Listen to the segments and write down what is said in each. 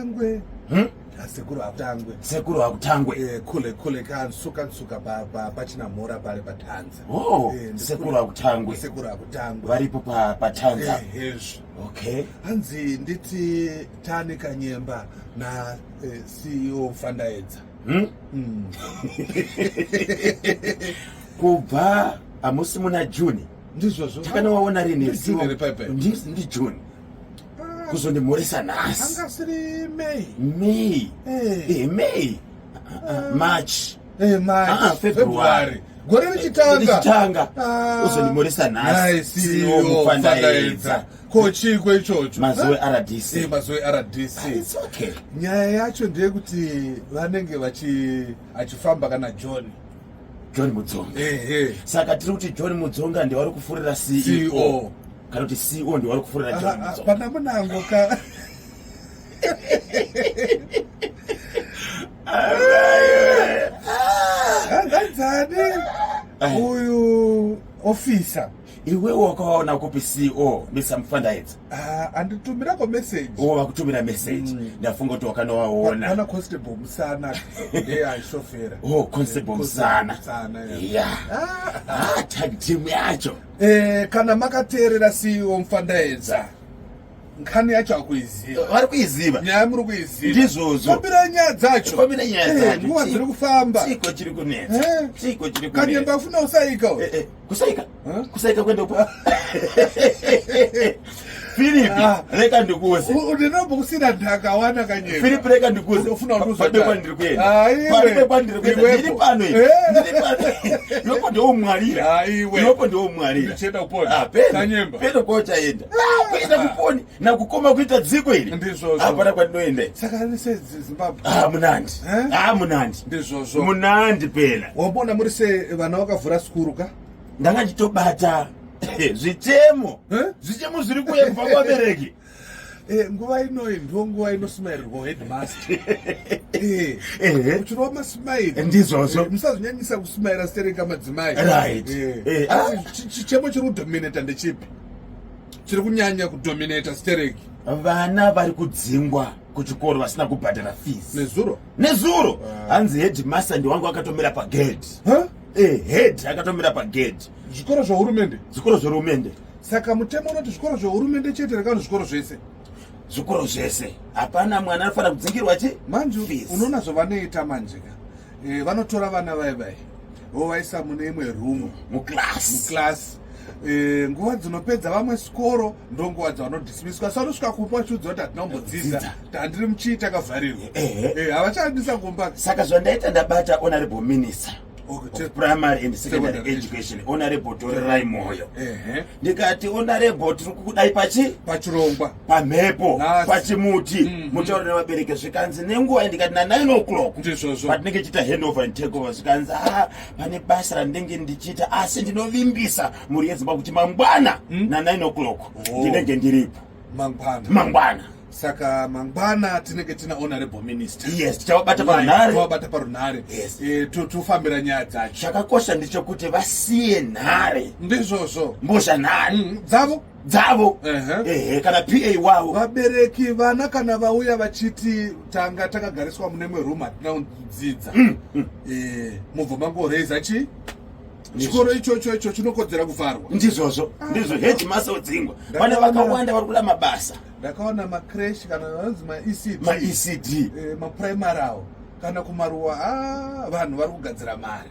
Tangwe. Sekuru hakutangwe. Sekuru hakutangwe. Eh, kule kule ka nsuka nsuka pa pa pachinamhora pale patanza. Oh, eh, sekuru hakutangwe. Sekuru hakutangwe. Varipo pa patanza. Eh, hezvo. Okay. Hanzi nditi Tani Kanyemba na eh, CEO Fandaedza. Kubva hamusi muna June. Ndizvozvo. Takanowaona rini? Ndi June. Kuzondimhoresa nhasi. Anga siri May. May. Eh, eh May. Ah. March. Eh, March. Ah, February. Gore richitanga. Richitanga. Ah. Uzondimhoresa nhasi. CEO Mufandaedza. Ko chiiko ichocho? Mazoe RDC. Eh, Mazoe RDC. Ah, it's okay. Nyaya yacho ndeyekuti vanenge vachi achifamba kana John. John Mudzonga. Ehe. Saka tiri kuti John Mudzonga ndiye wari kufurira CEO. CEO. Kana kuti CEO ndiye wari kufurira John ah, ah, Mudzonga. Pana munango ka. Hanzani uyu officer iwe wakaona kupi CEO Mr. Mufandaedza? Ah, anditumira ko message. Oh, vakutumira message. Ndafunga kuti wakanowaona. Pana Constable Musana ndiye aishofera. Oh, Constable Eh, Musana. Musana, yeah. Yeah. Ah, tag team yacho. Eh, kana makateerera CEO Mufandaedza nkhani yacho akuiziva. Vari kuiziva. Nyaya muri kuiziva. Ndizvozvo. Fambirai nyaya dzacho. Fambirai nyaya Eh, dzacho. nguva dziri kufamba. Chiko chiri kunetsa. Eh. Chiko chiri kunetsa. Kanyemba afuna usaika uyu. Eh, eh, kusaika kusaika kuenda upo Philip Ah. reka ndikuuze Ndinombosina ndakawana Kanyemba. Philip reka ndikuuze Unofuna kundiuza Palibe ndani? kwandiri kuenda Ah, iwe. Palibe kwandiri kuenda Iwepo. ndiri pano ini Eh. ndiri pano iwepo ndoumwarira Ah, iwe. iwepo ndoumwarira Ndichienda kuponi. Ah, peno Kanyemba. peno kwauchaenda kuenda kuponi nakukoma kuita dziko iri Ndizvozvo. hapana kwandinoenda Saka ni se Zimbabwe. ah munandi Eh? ah munandi Ndizvozvo. munandi pela Wambona muri se vana vakavhura sikuru ka? Ndanga ndichitobata zvichemo. Eh? Zvichemo zviri kuuya kubva kuvabereki. Eh, nguva inoyi ndiwo nguva inosmairirwa headmaster. Eh, Ehe. uchirova masmairi. Ndizvozvo. Eh, musazonyanyisa kusmaira stereka madzimai. Right. Eh. Eh, Asi chichemo chiri kudominata ndechipi? Chiri kunyanya kudominata stereki. Vana vari kudzingwa kuchikoro vasina kubhadhara fees. Nezuro? Nezuro. Hanzi headmaster ndiwangu akatomira pagate. Huh? Eh, head akatomira pagate. Zvikoro zvehurumende? Zvikoro zvehurumende. Saka mutemo unoti zvikoro zvehurumende chete rekano zvikoro zvese? Zvikoro zvese. Hapana mwana anofanira kudzingirwa chi? Manje Fees. unoona zvavanoita manje ka. Eh, vanotora vana vai vai vovaisa mune imwe room muclass. Muclass. Eh, nguva dzinopedza vamwe sikoro ndonguva dzavanodismiswa asi vanosvika kumba vachiudzwa kuti hatina kumbodzidza, handiri muchii takavharirwa. Ehe. Eh, havachandisa kumba. Saka zvandaita ndabata honorable minister Okay, of primary and secondary secondary education, honorable Torerai Moyo. Ehe. Ndikati honorable tiri kukudai pachi pachirongwa pamhepo Nhasi. pachimuti mutaure nevabereki zvikanzi nenguva ndikati na 9 o'clock Ndizvozvo. patinenge tichiita handover and takeover zvikanzi ah, pane basa randinenge ndichiita asi ndinovimbisa mhuri yeZimbabwe kuti mangwana na 9 o'clock Oh. ndinenge ndiripo. Mangwana. Mangwana. Saka mangwana tinenge tina honorable minister. Yes, tichavabata parunhare. Tovabata parunhare. Yes. Eh, tofambira nyaya dzacho. Chakakosha ndechekuti vasiye nhare. Ndizvozvo. Mbozha nhare. Dzavo. Dzavo. Ehe. Ehe, kana PA wavo. Vabereki vana kana vauya vachiti tanga takagariswa mune imwe room hatina kudzidza. Eh, mubva mangoreza chi? Chikoro ichocho icho chinokodzera kuvharwa. Ndizvozvo. Ndizvo headmaster odzingwa. Vana vakawanda vari kuda mabasa. Ndakaona macrash kana vanonzi ma-ECD. Ma-ECD. Eh, maprimary awo kana kumaruwa, ah, vanhu vari kugadzira mari.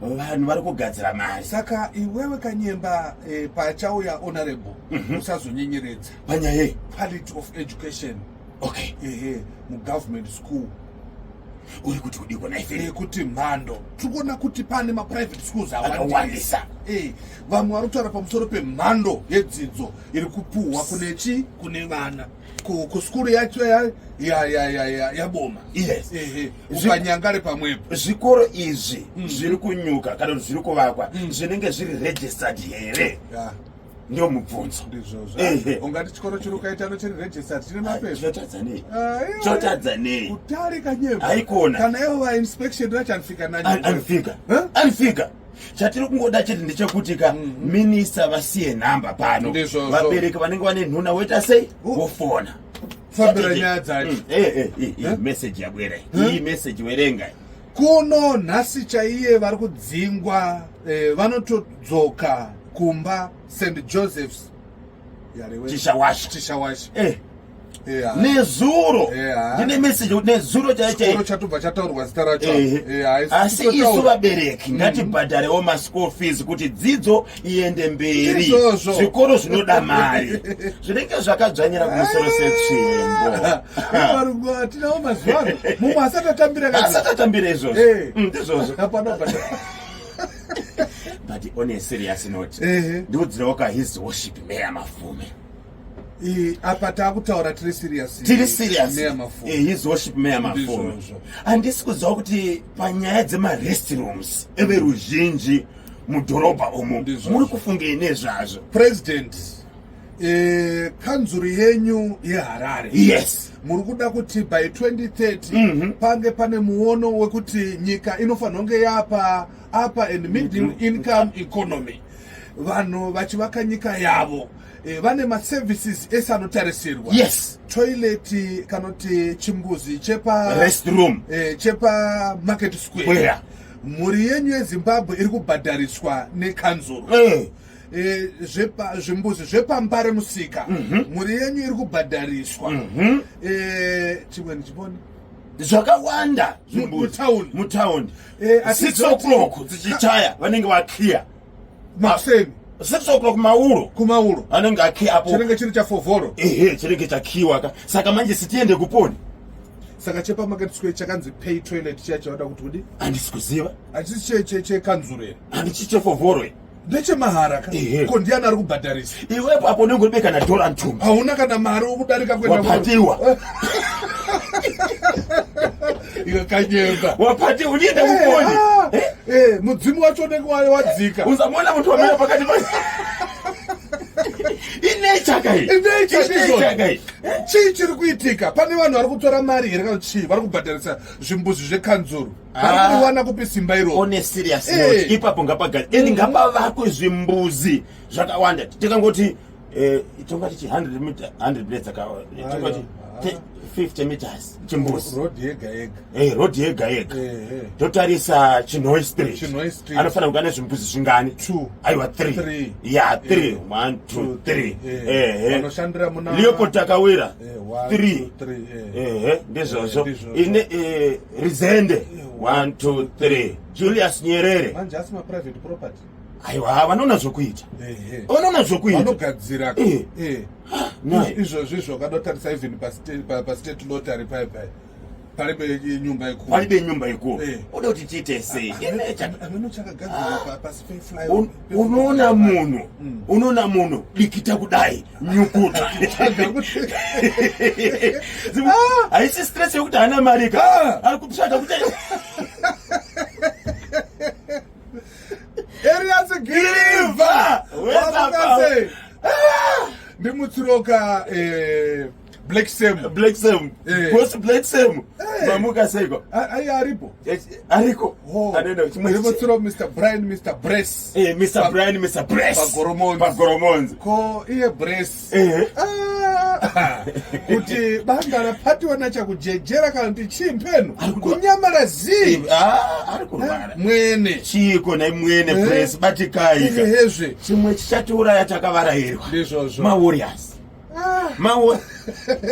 Vanhu vari kugadzira mari. Saka iwewe Kanyemba, eh, pachauya honorable usazonyenyeredza. Panyaya yei? Quality of education. Okay. Ehe, mugovernment school. Uri kuti kudiko naife? Eh, kuti mhando. Tiri kuona kuti pane maprivate schools akawandisa. Eh, vamwe vari kutaura pamusoro pemhando yedzidzo iri kupuhwa kune chi kune vana kuskuru yacho yaboma. Yes. Ehe, ukanyangare pamwepo. Zvikoro izvi zviri kunyuka kana kuti zviri kuvakwa zvinenge zviri registered here? Yeah. Ndiyo mubvunzo. Ndizvozvo. Ehe. Ungati chikoro chiri ukaita chiri registered chine mapepa. Chotadza nei? Ah, iwe. Chotadza nei? Kutari Kanyemba. Haikona. Kana ivo va inspection racho anofika nani? Anofika. Huh? Anofika. Chatiri kungoda chete ndechekuti ka minista vasiye nhamba pano. Ndizvozvo. Vabereki vanenge vane nhuna voita sei? Oh. Vofona. Fambira nyaya dzacho. Eh, eh, eh, eh, message yabwera iyi message werenga Kuno nhasi chaiye vari kudzingwa eh, vanotodzoka kumba St Joseph's Yarewe. Chishawasha. Chishawasha. Eh. Yeah. Nezuro. Yeah. Ndine message kuti nezuro chaicho. Chikoro chatobva chataurwa zita racho. Ehe. Eh, haisi Asi kutotaura. isu vabereki ngatibhadharewo maschool fees kuti dzidzo iende mberi. Izvozvo. Zvikoro zvinoda mari. Zvinenge zvakadzvanyira kumusoro setsvimbo. Varungu hatinawo mazuva ano. Mumwe asati atambira Asati atambira izvozvo. Eh. Ndizvozvo. Hapana bhadhara. But on a serious note, Ehe. ndiudzirewo ka his worship Mayor Mafume. Apa taakutaura tiri serious. Tiri serious. Mayor Mafume. Eh, his worship Mayor Mafume. Ndizvozvo. Handisi kuziva kuti panyaya dzema-rest rooms everuzhinji mudhorobha umu Ndizvozvo. muri kufungei nezvazvo? President, eh, kanzuru yenyu yeHarare. Yes. Muri kuda kuti by 2030 pange pane muono wekuti nyika inofanira kunge yapa upper and middle income economy, vanhu vachivaka nyika yavo, vane maservices ese anotarisirwa. Toilet kana kuti chimbuzi chepa Rest room. Chepa Market Square. Square. Mhuri yenyu yeZimbabwe iri kubhadhariswa nekanzuru. Zvimbuzi zvepambare musika, mhuri yenyu iri kubhadhariswa. Chimweni chiponi Zvakawanda zvimbuzi. Mutauni. Mutaundi. Asi 6 o'clock dzichichaya vanenge vaclear. Makuseni. 6 o'clock mauro. Kumauro. Anenge aclear apo. Chinenge chiri chafovhoro. Ehe, chinenge chakiwa ka. Saka manje sitiende kuponi. Saka chepaMarket Square chakanzi pay toilet chiya chavada kuti kudi? Handisi kuziva. Hachisi chekanzuru here? Handichi chefovhoro here? Ndechemahara ka. Ehe. Ko ndiani ari kubhadharisa? Iwepo apo unenge uribe kana dhora ntumba. Hauna kana mari wokudarika kuenda. Wapatiwa. Iwe kanyemba. Wapatiwa, unoenda Eh, kuponi. ah, Eh? mudzimu wacho unenge wadzika. Usamuona munthu wamira pakati pa inecha kai. Inecha, ndizvo. Inecha kai. Chii chiri kuitika? Pane vanhu vari kutora mari here kana chii vari kubhadharisa zvimbuzi zvekanzuru? Vari kuriwana kupi simba iroro? On a serious note, ipapo ngapagari and ngapavakwe zvimbuzi zvakawanda. Tikangoti tongati chi 100 meter, 100 meters ka, tongati 50 meters chimbuzi. Road yega yega. Road yega yega. Ehe. Totarisa Chinhoyi Street. Chinhoyi Street. Anofanira kunge ane zvimbuzi zvingani? Two. Aiwa, 3. Three. Ya, 3. 1, 2, 2, 3. Eh. Ehe. Vanoshandira muna Leopold Takawira. 1, 3. 2, 3, eh. Ehe, ndizvozvo. Ndizvozvo. Ine Rizende, 1, 2, 3. Julius Nyerere. Manje asi maprivate property. Aiwa, vanoona zvokuita. Ehe. Vanoona zvokuita. Vanogadzira. Nai. Izvozvo izvo wakanotarisa even pastate lottery pai paribe nyumba ikuru. Paribe nyumba ikuru. Uda kuti tiite sei? Inecha. Ameno chakagadzirwa pasi pefly. Unoona munhu, unoona munhu dikita kudai nyukuta. Haisi stress yekuti haana mari ka. Ari kutsvaga kuti Elias Giliva. Weza. Ndimutsiroka Black Sam. Black Sam. Boss Black Sam. Mamuka seiko? Ai, aripo. Ariko. Oh. Anoenda chimwe. Ndimutsiro Mr Brian, Mr Brace. Mr Brian, Mr Brace. Pagoromonzi. Pagoromonzi. Ko iye Brace. Ah, kuti banga rapatiwa nachakujejera kana kuti chii mpeno kunyamara zii. Ah, ari kurwara. Mwene. Chiko nai mwene Brace, batikai ka. Ehezve. Chimwe chichatiuraya takavarairwa. Ndizvozvo. Mawarriors.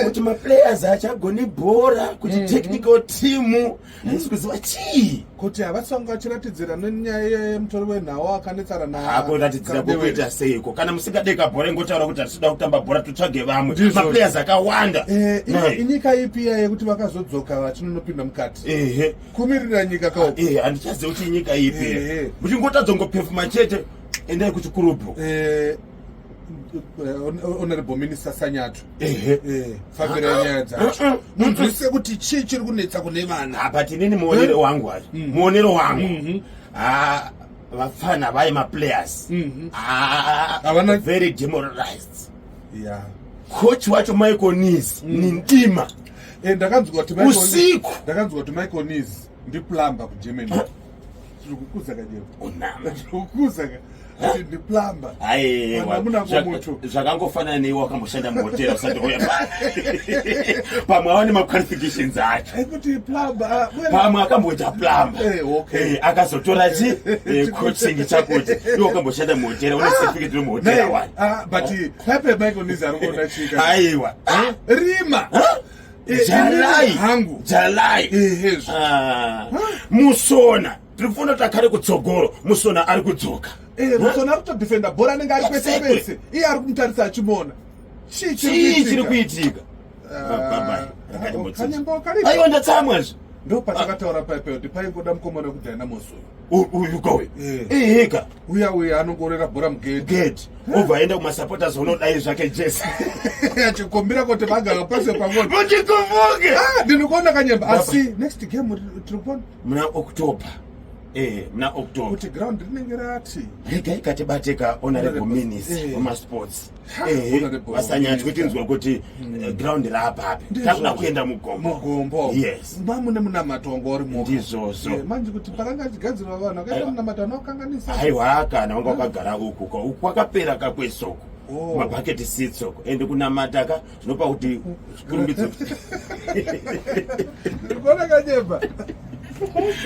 Kuti maplayers achagoni bhora, kuti technical team haisi kuziva chii. Kuti havasi vanga vachiratidzira nenyaya yemutori wenhau akanetsana na Akuratidzira kukuita seiko kana musingade bhora? Ingotaura kuti hatisida kutamba bhora, totsvage vamwe. Ndizvo. Maplayers akawanda. Nai. Inyika ipi iya yekuti vakazodzoka vachinonopinda mukati kumirira nyika kauko? Handichaziva kuti inyika ipi. Muchingotadzongopefuma chete, endai kuchikurubhu. Honorable Minister Sanyato. Fambirai nyaya dzacho, munzwisise kuti chii chiri kunetsa kune vana. But inini muonero wangu acho, muonero wangu, ah, vafana vai maplayers, ah, very demoralized. Coach wacho Michael Nees ni ndima. Ndakanzwa kuti Usiku. Ndakanzwa kuti Michael Nees ndiplumber kuGermany. Tiri kukuza kanyero. Unama. Tiri kukuza ka. Kuti ndiplumber. Aiwa, Hamuna zvak- ngomutu. Zvakangofanana neiwe wakamboshanda muhotera usati uya. Pamwe awane maqualifications acho. Ekuti plumber, ah, well, Pamwe akamboita plumber. Okay. Akazotora chi coaching chakuti iwe wakamboshanda muhotera, une certificate remuhotera Nei, wani. ah, but Pepe Michael Nizi ari kuona chika. Aiwa. Rima. Jalai. Inini hangu. Jalai. Ehezvo. Ah, Musona tiri kufuna kuti akare kutsogoro. Musona ari kudzoka. Musona ari kutodefenda bhora, anenge ari kwese kwese, iye ari kumutarisa achimuona. Chii Chii chiri kuitika? Ah, kanyemba karipo. Aiwa, ndatsamwazve. Ndo patakataura paipe kuti paingoda mukomana wekuDynamos uyu. Uyu kowe. Eheka. Uya uya anongorera bhora mugedhi. Gate, obva aenda kumasupporters, unodai zvake jesi. Achikumbira kuti vagara pasi pamwe. Muchikumbuke. Ah, ndinokuona Kanyemba, asi next game tiri kuona Muna October, muna October. Kuti ground rinenge rati. Regai katibateka honorable minister wemasports. Ha, honorable Vasanyatyi minister. tinzwa kuti ground raapapi. Takuda kuenda mugombo. Mugombo. Yes. Mamune munamato wanga uri moga. Ndizvozvo. Manje kuti pakanga achigadzirwa, vanhu vakaita munamato anokanganisa. Aiwa, kana wanga wakagara uku ka, uku kwakapera kakwesoko. Oh. Mabucket seats uko, ende kunamata ka zvinopa kuti zvikurumidze. Ndiri kuona Kanyemba.